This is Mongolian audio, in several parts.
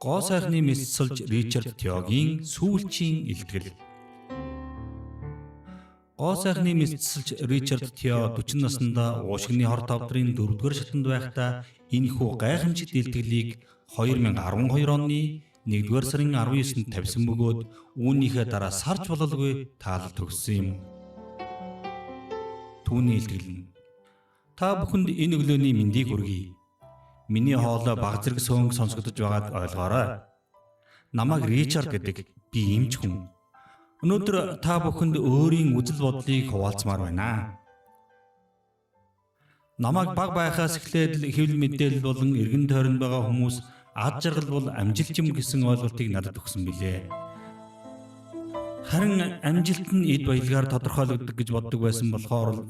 Гоо сайхны мэсэлж Ричард Теогийн сүүлчийн илтгэл. Гоо сайхны мэсэлж Ричард Тео 40 наснда уушигны хор тавдрын 4-р шатанд байхдаа энэхүү гайхамшигт илтгэлийг 2012 оны 1-р сарын 19-нд тавьсан бөгөөд үүнийхээ дараа сарж бололгүй таалал төгссөн юм. Түүний илтгэл нь: Та бүхэнд энэ өглөөний мэндийг хүргэе. Миний хоолой баг зэрэг сөөнг сонсогдож байгааг ойлгоорой. Намайг Ричард гэдэг. Би эмч хүн. Өнөөдөр та бүхэнд өөрийн үзэл бодлыг хуваалцмаар байна. Намайг баг байхаас эхлээд л хэвлэл мэдээлэл болон эргэн тойронд байгаа хүмүүс ад жаргал бол амжилт юм гэсэн ойлголтыг надад өгсөн билээ. Харин амжилт нь эд баялгаар тодорхойлогддог гэж боддог байсан болохоор л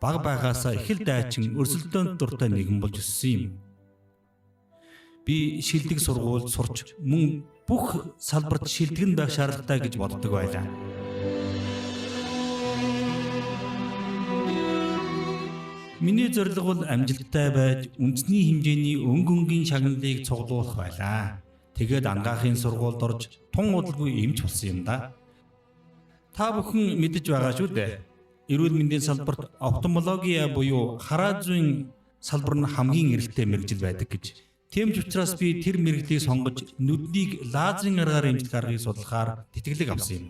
баг байгаасаа их л дайчин өрсөлдөөнд дуртай нэгэн болж өссөн юм. Би шилдэг сургуульд сурч мөн бүх салбарт шилдэг нь байх шаардлагатай гэж боддог байлаа. Миний зорилго бол амжилттай байж үндэсний хэмжээний өнгө өнгийн шагналыг цуглуулах байлаа. Тэгээд ангаахын сургуульд орж тун удалгүй эмч болсон юм да. Та бүхэн мэдэж байгаа шүү дээ. Эрүүл мэндийн салбарт офтальмология буюу хараа зүйн салбар нь хамгийн эрэлттэй мэргэжил байдаг гэж. Тийм ч учраас би тэр мэргэжлийг сонгож нүднийг лазерын аргаар эмчлэх аргыг судлахаар тэтгэлэг авсан юм.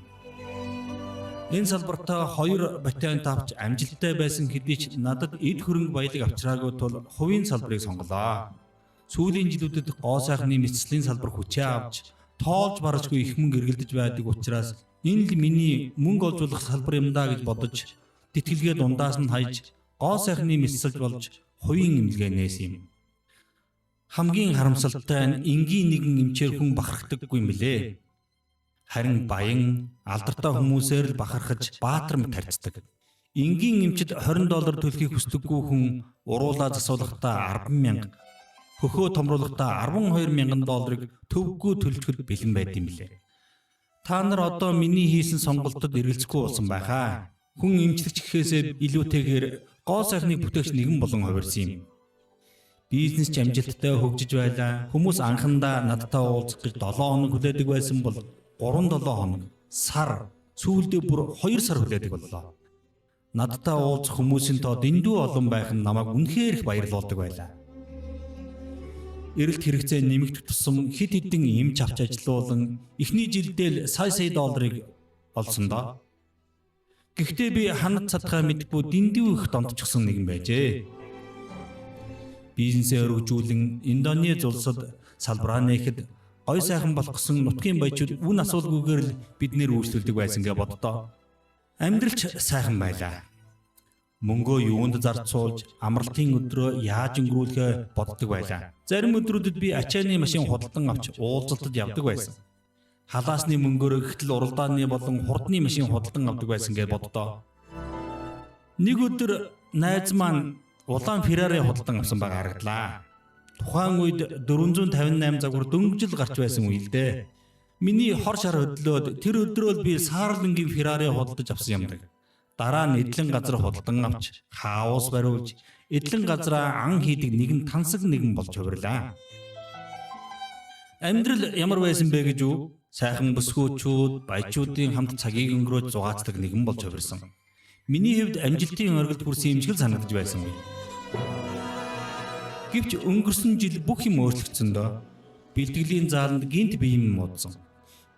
Энэ салбартаа 2 патент авч амжилттай байсан хэдий ч надад эд хөрөнгө баялаг авчраагүй тул хувийн салбарыг сонголоо. Сүүлийн жилүүдэд гоо сайхны мэсцлийн салбар хүчээ авч тоолж баражгүй их мөнгө эргэлдэж байдаг учраас энэ л миний мөнгө олжуулах салбар юм даа гэж бодож тэтгэлгээ дундаас нь хайж гоо сайхны мэсэлж болж хувийн эмнэлгээ нээсэн юм. Хамгийн харамсалтай нь энгийн нэгэн эмчээр хүн бахархдаггүй юм билээ. Харин баян, алдартай хүмүүсээр л бахархаж баатар мэт харьцдаг. Энгийн эмчид $20 төлөхийг хүсдэггүй хүн уруулаа засуулахдаа 10,000, хөхөө томруулахдаа $12,000 төвгүй төлөхөд бэлэн байд юм билээ. Та нар одоо миний хийсэн сонголтод эргэлзэхгүй болсон байхаа. Хүн эмчлэгч гэхээсээ илүүтэйгээр гоо сайхныг бүтээгч нэгэн болон хувирсан юм. Бизнес ч амжилттай хөгжиж байлаа. Хүмүүс анхандаа надтай уулзах гэж 7 хоног хүлээдэг байсан бол 3-7 хоног, сар, сүүлдээ бүр 2 сар хүлээдэг боллоо. Надтай уулзах хүмүүсийн тоо дэндүү олон байх нь намайг үнэхээр их баярлуулдаг байлаа. Эрэлт хэрэгцээ нэмэгдэх тусам хэд хэдэн эмч авч ажилуулан эхний жилдээ л сая сая долларыг олсон доо. Гэхдээ би ханад цадхаа мэдгүй дэндүү их донтчихсон нэгэн байжээ. Бизнесээ өргөжүүлэн Индонез улсад салбараа нээхэд гой сайхан болох гэсэн нутгийн баячууд үн асуулгүйгээр л биднээр үйлчлүүлдэг байсан гэж боддоо. Амьдралч сайхан байлаа. Мөнгөө юунд зарцуулж амралтын өдрөө яаж өнгөрүүлэхээ боддог байлаа. Зарим өдрүүдэд би ачааны машин худалдан авч уулзалтад явдаг байсан. Халаасны мөнгөөр гэхтэл уралдааны болон хурдны машин худалдан авдаг байсан гэж боддоо. Нэг өдөр найз маань улаан Феррари худалдан авсан байгаа харагдлаа. Тухайн үед 458 загвар дөнгөжл гарч байсан үе л дээ. Миний хор шар хөдлөөд тэр өдрөө би саарлангийн Феррари худалдаж авсан юмдаг. Дараа нь эдлэн газар худалдан авч хаус бариулж эдлэн газраа ан хийдэг нэгэн тансаг нэгэн болж хувирлаа. Амьдрал ямар байсан бэ гэж үү? Сайхан бүсгүүчүүд, баячуудын хамт цагийг өнгөрөөж зугаацдаг нэгэн болж хувирсан. Миний хувьд амжилтын оргилд хүрсэн юм шиг л санагдаж байсан үе. Гэвч өнгөрсөн жил бүх юм өөрчлөгдсөн доо. Бэлтгэлийн зааланд гинт бие минь муудсан.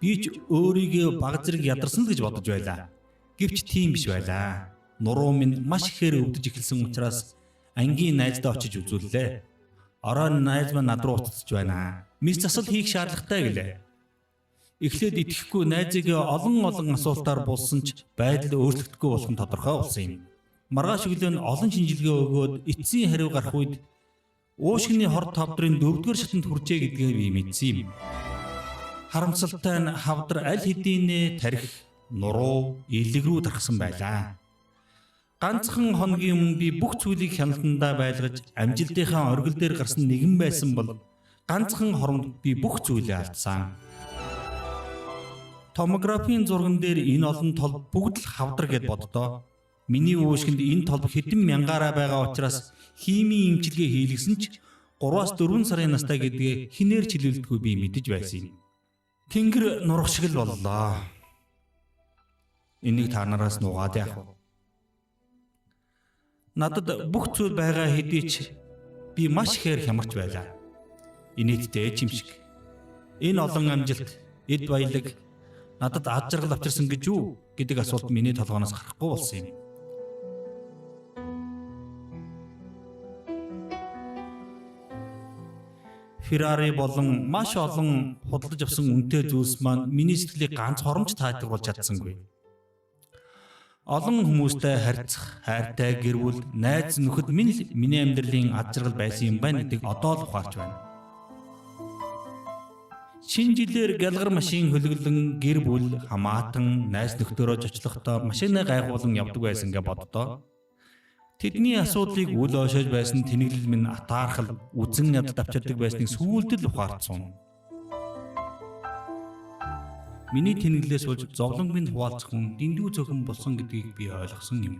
Би ч өөрийгөө баг зэрэг ядарсан л гэж бодож байлаа. Гэвч тийм биш байлаа. Нуруу минь маш ихээр өвдөж эхэлсэн учраас ангийн найздаа очиж үзүүллээ. Оройн найз маань над руу уцалж байна. Мэс засал хийх шаардлагатай гэлээ. Эхлээд итгэхгүй найзыгаа олон олон асуултаар булсан ч байдал өөрчлөгдөхгүй болох нь тодорхой болсон юм. Маргааш өглөө нь олон шинжилгээ өгөөд эцсийн хариу гарах үед уушгины хор тавдрын 4-р шатанд хүрчээ гэдгээ би мэдсэн юм. Харамсалтай нь хавдар аль хэдийнэ тархи, нуруу, элэг рүү тархсан байлаа. Ганцхан хоногийн өмнө би бүх зүйлийг хяналтандаа байлгаж амжилтынхаа оргил дээр гарсан нэгэн байсан бол ганцхан хоромд би бүх зүйлээ алдсан. Томографийн зурган дээр энэ олон толб бүгд л хавдар гэд боддоо. Миний уушгинд энэ толб хэдэн мянгаараа байгаа учраас химийн эмчилгээ хийлгэсэн ч 3-аас 4 сарын настай гэдгээ хинээр ч хэлүүлдэггүй би мэдэж байсан юм. Тэнгэр нурах шиг л боллоо. Энийг та нараас нугаад яах вэ? Надад бүх зүйл байгаа хэдий ч би маш ихээр хямарч байлаа. Инээдтэй ч юм шиг. Энэ олон амжилт, эд баялаг надад аз жаргал авчирсан гэж үү гэдэг асуулт миний толгооноос гарахгүй болсон юм. Ferrari болон маш олон худалдаж авсан үнэтэй зүйлс маань миний сэтгэлийг ганц хоромж таатдаг болж чадсангүй. Олон хүмүүстэй харьцах, хайртай гэр бүл, найз нөхөд минь л миний амьдралын аз жаргал байсан юм байна гэдгийг одоо л ухаарч байна. Шинэ жилээр гялгар машин хөлөглөн гэр бүл, хамаатан, найз нөхдөөрөө зочлохдоо машинаа гайхуулан явдаг байсан гэж боддоо. Тэдний асуудлыг үл ойшоож байсан тэнэглэл минь атаархал, үзэн ядалт авчирдаг байсныг сүүлд л ухаарсан. Миний тэнэглэлээс болж зовлон минь хуваалцах хүн дэндүү цөөхөн болсон гэдгийг би ойлгосон юм.